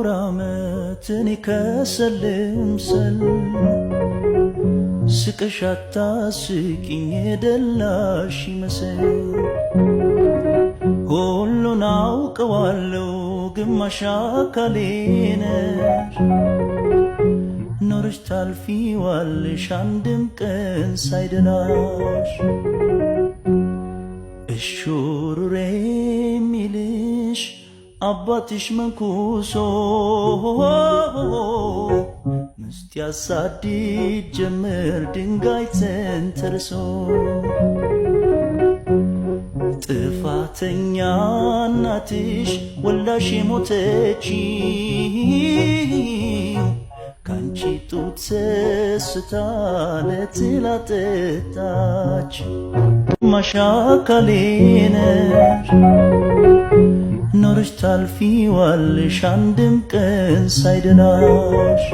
ልኖር አመት እኔ ከሰልምሰል ስቅሽ አታስቂኝ የደላሽ ይመስል ሁሉን አውቀዋለሁ ግማሽ አካሌ ነሽ ኖረሽ ታልፊዋለሽ አንድም ቀን ሳይደላሽ እሹሩሬ የሚልሽ አባትሽ መንኩሶ ምስጥ ያሳድድ ጀምር ድንጋይ ተንተርሶ ጥፋተኛ እናትሽ ወልዳሽ የሞተችው ካንቺ ጡት ሰስታ ለትላጠጣች ግማሽ አካሌ ነሽ ኖረሽ ታልፊዋለሽ አንድም ቀን ሳይደላሽ።